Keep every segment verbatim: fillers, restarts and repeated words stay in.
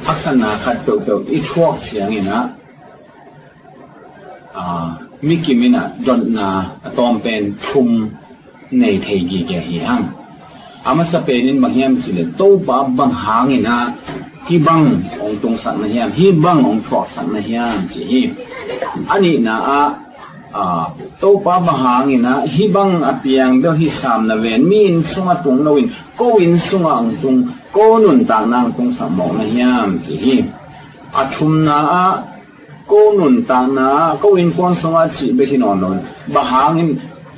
Haksatna khat peuhpeuh i thuak ciangin ah, aa, mikim in ah dotna a tawm pen thum nei thei gige hi hang. A masa penin bang hiam cih leh Topa bang hangin ah hih bang hong tungsak na hiam, hih bang hong thuaksak na hiam cih hi. A nihna ah, aa, Topa bang hangin ah hih bang a piang bel hih sam na ven, mi inn sungah tung loin ko inn sungah hong tung, ko nuntakna hong tungsak mawk na hiam cih hi. A thumna ah ko nuntakna, ko innkuan sungah cih bek hi nawn lo. Bang hangin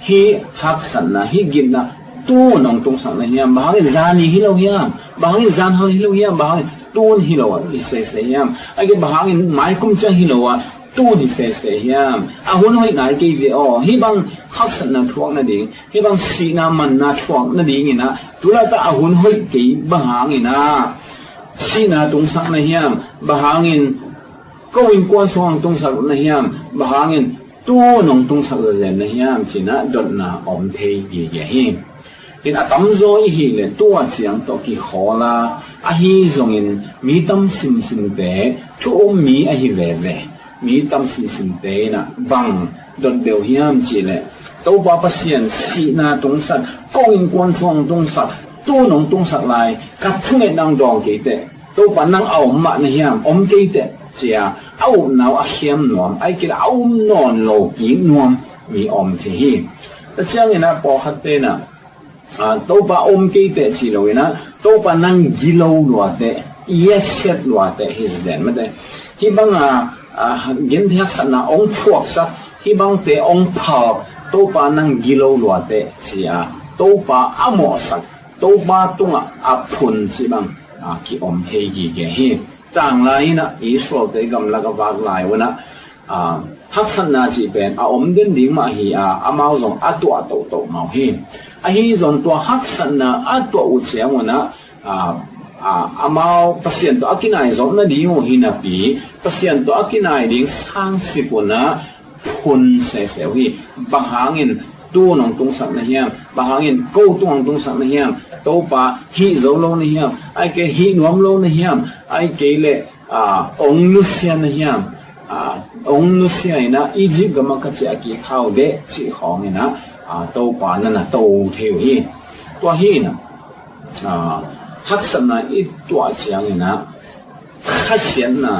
hih haksatna, hih gitna tun hong tungsak na hiam? Bang hangin zani hi lo hiam? Bang hangin zanhal hi lo hiam? Bang hangin tun hi lo ah hi sese hiam? Ahih kei leh bang hangin maikum ciang hi lo ah tun hi sese hiam? A hun hoih nai kei ve aw. Hih bang haksatna thuak nading, hih bang sihna manna thuak nadingin ah tu laitak a hun hoih kei bang hangin ah sihna tungsak na hiam? Bang hangin ko innkuan sung hong tungsak na hiam? Bang hangin tun hong tungsak zenzen na hiam? Ci-in ah dotna om thei gige hi. In a tamzaw i hih leh tua ciang tawh kikhawl a, ahi zongin mi tam simsimte thu um mi ahi veve. Mi tam simsimte in ah bang dot deuh hiam cih leh, Topa Pasian sihna tungsak, ko innkuan sung hong tungsak, tun hong tungsak lai, ka thungetna hong dawng kei teh, Topa nang a om mah na hiam, om kei teh, ci-a a upna uh a khiam nuam, ahih kei leh a um nawn lo kik nuam mi om thei hi. Tua ciangin ah pawlkhatte in ah, aa, Topa om kei teh ci lo in ah, Topa nang gilo lua teh, i etset lua teh hi zen mate. Hih bang a, aa, genthei haksatna hong thuaksak, hih bangte hong phal, Topa nang gilo lua teh ci-a Topa a mawhsak, Topa tungah a phun cih bang, aa, kiom thei gige hi. Tanglai in ah Israelte gamlak a vak lai un ah, aa, haksatna cih pen a om den ding mah hi a, amau zong a tuah tohtoh mah uh hi. Ahi zong tua haksatna a tuah uh ciangun ah, aa, aa, amau Pasian tawh a kinai zawh nading uh hi napi, Pasian tawh a kinai ding sangsik un ah phun sese uh hi. Bang hangin tun hong tungsak na hiam? Bang hangin ko tung hong tungsak na hiam? Topa hih zo lo na hiam? Ahih kei leh hih nuam lo na hiam? Ahih kei leh, aa, hong nusia na hiam? Aa, hong nusia in ah Egypt gam ah ka ciah kik kha uh deh cih khawng in ah, aa, Topa na na to thei uh hi. Tua hi in ah, aa, haksatna i tuah ciangin ah khasiatna,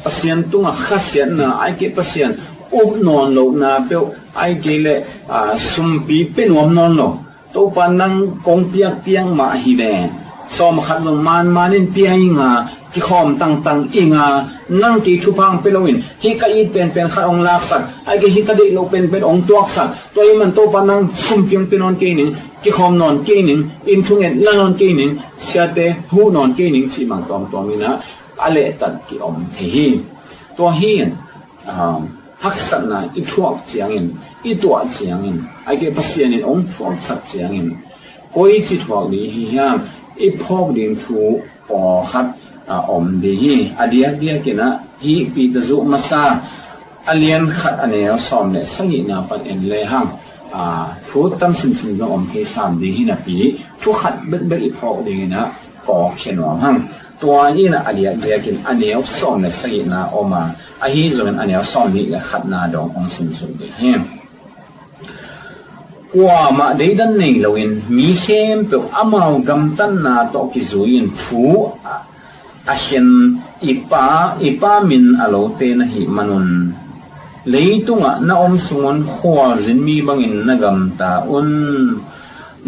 Pasian tungah khasiatna, ahih kei leh Pasian up nawn lohna peuh, ahih kei leh, aa, sumpi pia nuam nawn lo, Topa nang kong piak piak mah hi leh, sawm khat zong manman in pia ing a, kikhawm tangtang ing a, nang kei thupha hong pia loin hih ka it penpen khat hong laksak, ahih kei leh hih ka deih loh penpen hong tuaksak, tua ahih man Topa nang sumpi hong pia nawn kei ning, kikhawm nawn kei ning, inn thunget la nawn kei ning, siate huh nawn kei ning cih bang tuamtuam in ah a lehtat kiom thei hi. Tua hi in, aa, haksatna i thuak ciangin, i tuah ciangin, ahih kei leh Pasian in hong thuaksak ciangin, koici thuak ding hi hiam, i phawk ding thu pawlkhat, aa, om ding hi. A diakdiak in ah hih Peter zuh masa a lian khat a neu sawm le sagihna pan en lehang, aa, thu tam simsim zong om thei sam ding hi napi, thu khat bekbek i phawk ding in ah kawkkhia nuam hang. Tua in ah a diakdiak in a neu sawm le sagihna om a, ahi zongin a neu sawm nih le khatna dong hong simsuk ding hi. Kuamah deidan nei loin mi khempeuh amau gamtatna tawh kizui-in thu a, a khen i Pa, i Pa min a lote na hih manun, leitungah na om sungun khualzin mi bangin na gamta un.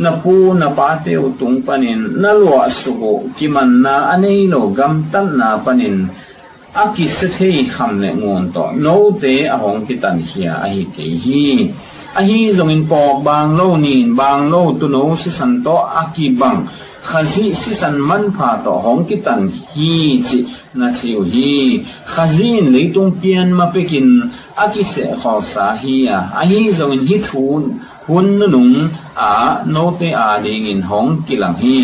Na pu na pate uh tung panin na luahsuk uh kimanna a nei lo gamtatna panin a kisia thei kham le ngun tawh note a hong kitankhia ahi kei hi. Ahi zongin pawk baang lo, nin baang lo, tuuno sisan tawh a kibang Khazih sisan manpha tawh hong kitan hi cih na thei uh hi. Khazih in leitung pian ma pekin a kisehkhawksa hi a, ahi zongin hih thu hun nunung ah note adingin hong kilang hi.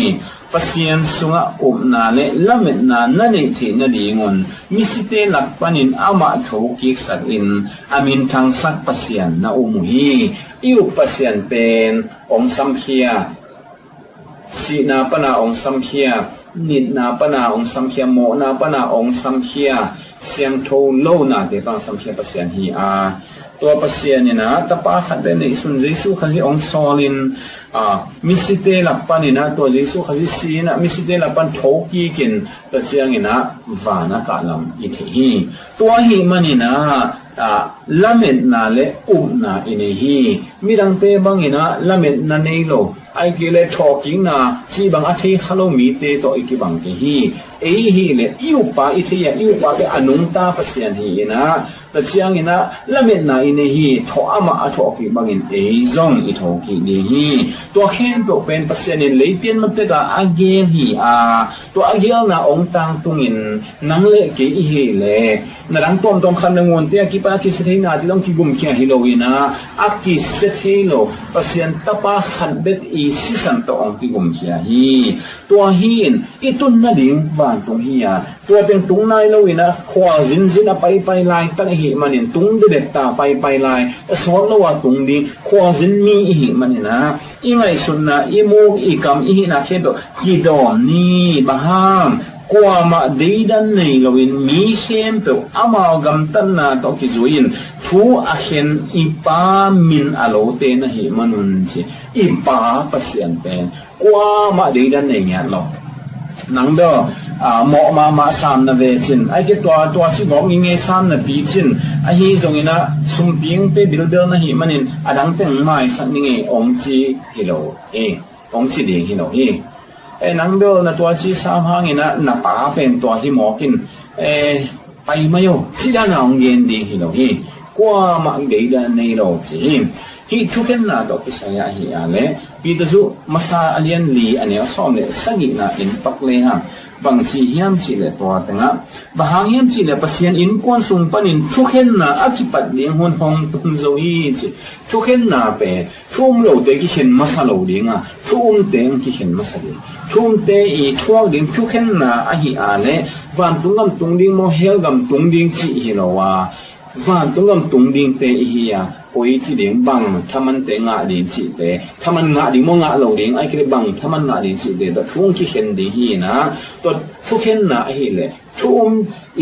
Pasian sungah upna le lametna na neih theih nadingun misite lak panin amah thokiksakin a minthangsak Pasian na um uh hi. I up Pasian pen hong samkhia, sihna pana hong samkhia, nitna pana hong samkhia, mawhna pana hong samkhia, siangtho lonate pana hong samkhia Pasian hi a, tua Pasian in ah Tapa khat bek neihsun Jesu Khazih hong sawlin, a, misite lak panin ah tua Jesu Khazih si-in ah misite lak pan thokikin tua ciangin ah van a kah lam i thei hi. Tua ahih manin ah, a, lametna le upna i nei hi. Midangte bangin ah lametna nei lo, ahih kei leh thawhkikna cih bang a thei kha lo mite tawh i kibang kei hi. Ei hi leh i uppa i thei a, i uppa bek a nungta Pasian hi-in ah, tua ciangin ah lametna i nei hi. Thawh amah a thawhkik bangin ei zong i thokik ding hi. Tua khempeuh pen Pasian in lei pian ma pek a a gel hi a, tua a gelna hong tangtungin nang le kei i hi leh na dang tuamtuam khat nangawnte a kipan a kisia thei nate zong kigumkhia hi lo-in ah, a kisia thei lo Pasian Tapa khat bek i sisan tawh hong kigumkhia hi. Tua hi-in i tun nading vantung hi a, tua teng tung nai lo-in ah khualzin zin a paipai laitak i hih manin, tung dedet ta paipai lai, a sawt lo a tung ding khualzin mi i hih manin ah, i ngaihsutna, i muk, i kam, i hihna khempeuh kidawm ni. Bang hang? Kuamah deidan nei loin mi khempeuh amau gamtatna tawh kizui-in thu a khen i Pa min a lote na hih manun ci. I Pa Pasian pen kuamah deidan nei ngiat lo. Nang bel, a, mawh mahmah sam na ve cin, ahih kei leh tua, tua ci gawp ngei ngei sam na pi cin, ahi zongin ah sumpi hong pe bilbel na hih manin a dang teng maisak ning ei hong ci hi lo hi. Hong ci ding hi lo hi. E, nang bel na tua ci sam hangin ah na pa pen tua hi mawk in, e, pai mai o, ci dan a hong gen ding hi lo hi. Kuamah deidan nei lo ci hi. Hih thukhenna tawh kisai ah hi a leh Peter zuh masa a lian li a neu sawm le sagihna in pak le hang, bang ci hiam cih leh tua tengah, bang hang hiam cih leh Pasian innkuan sung panin thukhenna a kipat ding hun hong tung zo hi ci. Thukhenna pen thu um lote kikhen masa lo ding a, thu umte hong kikhen masa ding. Thu umte i thuak ding thukhenna ahi a leh vantung gam tung ding maw, hell gam tung ding cih hi lo a, vantung gam tung dingte i hi a, koi ci ding, bang thaman te ngah ding cihte, thaman ngah ding maw, ngah lo ding, ahih kei leh bang thaman ngah ding cihte tawh thu hong kikhen ding hi in ah, tua thukhenna ahi leh thu um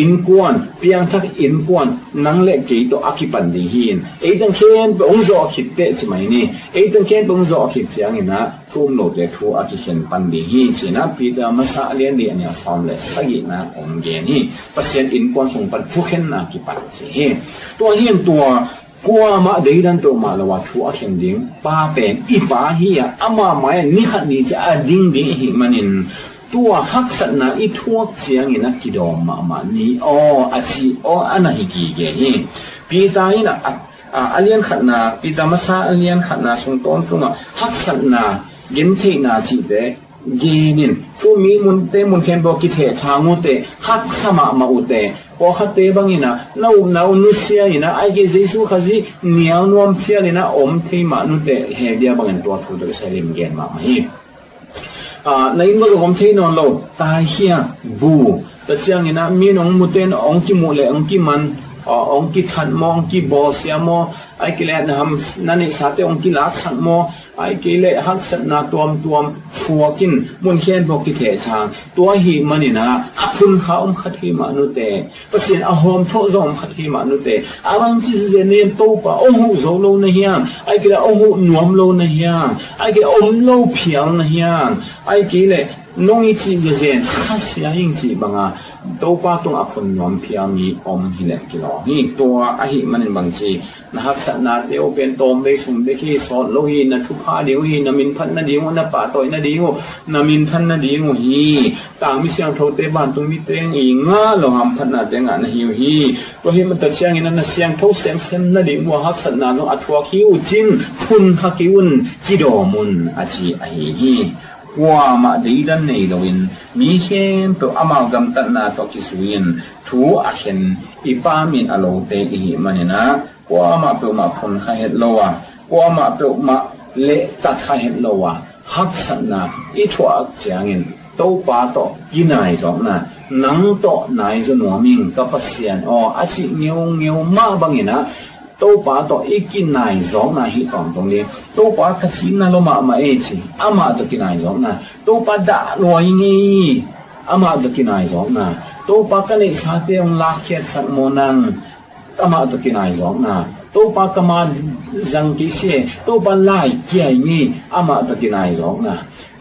innkuan, piangthak innkuan, nang le kei tawh a kipan ding hi in, ei teng khempeuh hong zawh khit teh ci mai ni. Ei teng khempeuh hong zawh khit ciangin ah thu um lote thu a kikhen pan ding hi ci-in ah Peter masa a lian li a neu sawm le sagihna hong gen hi. Pasian innkuan sung pan thukhenna kipan ci hi. Tua hi in tua kuamah deidan peuhmah lo a thu a khen ding Pa pen i Pa hi a, ama mai-ah ni khat ni ciang a ding ding i hih manin, tua haksatna i thuak ciangin a kidawm mahmah ni aw a ci aw a na hi gige hi. Peter in a, a, a lian khatna, Peter masa a lian khatna sung tawntungah haksatna, gentheihna cihte genin, thu um mi munte mun khempeuh kithehthang uh teh, haksa mahmah uh teh, pawlkhatte bangin a na upna uh nusia in a, ahih kei leh Jesu Khazih nial nuam phial in a om thei mah nu teh, Hebru bangin tua thu tawh kisai lim gen mahmah hi. A, na inn uah zong om thei nawn lo, taikhia, bu, tua ciangin a mi in hong mute in hong kimuh leh hong kiman, a, hong kithat maw, hong kibawlsia maw, ahih kei leh na ham na neihsate hong kilaksak maw, ahih kei leh haksatna tuamtuam thuak in mun khempeuh kithehthang. Tua ahih manin a, a phun kha om kha thei mah nu teh, Pasian a hawm thawh zong om kha thei mah nu teh, a bangci zenzen na hiam, Topa hong huh zo lo na hiam, ahih kei leh hong huh nuam lo na hiam, ahih kei leh om lo phial na hiam, ahih kei leh nong i cih zenzen khasia ing cih banga Topa tungah a phun nuam phial mi om hi leh kilawm hi. Tua ahih manin bangci, na haksatnate uh pen tawmvei sung bek hi, sawt lo hi, na thupha ding uh hi, na minphat nading uh, na pahtawi nading uh, na minthan nading uh hi. Tangmi siangthote, vantung mite i ngah lo hamphatnate ngah na hi uh hi. Tua hi mah tak ciangin a na siangtho semsem nading uh a haksatna zong a thuak hi uh cin, phun kha kei un, kidawm un a ci ahi hi. Kuamah deidan nei loin mi khempeuh amau gamtatna tawh kizui-in thu a khen i Pa min a lote i hih manin a, kuamah peuhmah phun kha het lo a, kuamah peuhmah lehtat kha het lo a, haksatna i thuak ciangin Topa tawh kinaizawkna, nang tawh naizaw nuam ing ka Pasian aw a cih ngeungeu mah bangin a, Topa tawh i kinaizawkna hi tawntung ding. Topa ka cihna lua mahmah ei ci, amah tawh kinaizawkna. Topa dah lua ing ei, amah tawh kinai zawkna. Topa ka neihsate hong lakkhiatsak maw nang, amah tawh kinai zawkna. Topa ka ma zang kei si e, Topa lai kiai ni, amah tawh kinai zawkna.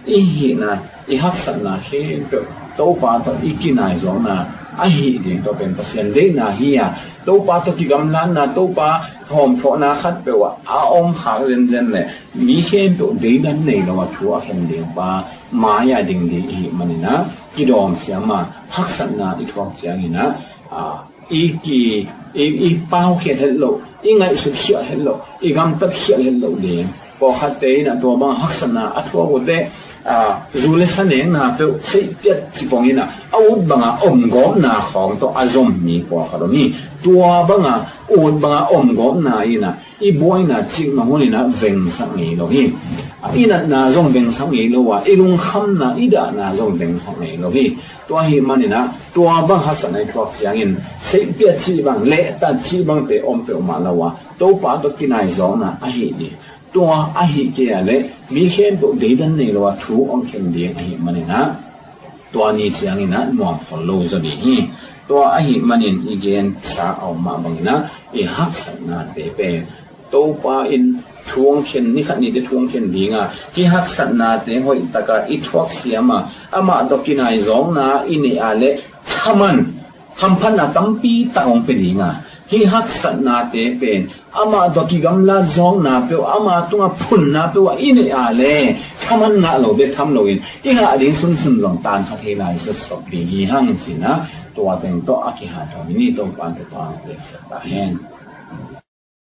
I hihna, i haksatna khempeuh Topa tawh i kinai zawkna ahih ding tawh pen Pasian deihna hi a, Topa tawh kigamlatna, Topa hawmthawhna khatpeuh ah a om khak zenzen le mi khempeuh deidan nei lo a thu a khen ding pa mai-a ding ding i hih manin ah, kidawm siam a, haksatna i thuak ciangin ah, a, i ki, i, i paukhiat het loh, i ngaihsut khiat het loh, i gamtat khiat het loh ding. Pawlkhatte in ah tua bang haksatna a thuak uh teh, a, zu le sa nekna peuh seihpiat ci pongin ah, a ut banga omgawpna khawng tawh a zom mi pawlkhat om hi. Tua banga ut banga omgawpna in ah i buaina cikmah hunin ah vengsak ngei lo hi. A, i natna zong vengsak ngei lo a, i lungkhamna, i dahna zong vengsak ngei lo hi. Tua ahih manin ah, tua bang haksatna i thuak ciangin, seihpiat cih bang, lehtat cih bangte om peuhmah lo a, Topa tawh kinai zawkna ahih ding. Tua ahih kei a leh, mi khempeuh deidan nei lo a thu hong khen ding ahih manin ah, tua ni ciangin ah nuam khol lo zaw ding hi. Tua ahih manin i gensa a om mah bangin ah, i haksatnate pen Topa in thu hong khen, ni khat ni teh thu hong khen ding a, hih haksatnate hoih taka i thuak siam a, amah tawh kinai zawkna i neih a leh thaman, hamphatna tampi tak hong pia ding a, hih haksatnate pen amah tawh kigamlat zawkna peuh, ama tungah phunna peuh ah i neih a leh thaman ngah lo bek tham loin, i ngah ding sunsun zong taan kha thei lai sawtsawt ding hi hang ci-in ah, tua teng tawh a kihat hawm ni. Topa in thupha hong piaksak ta hen.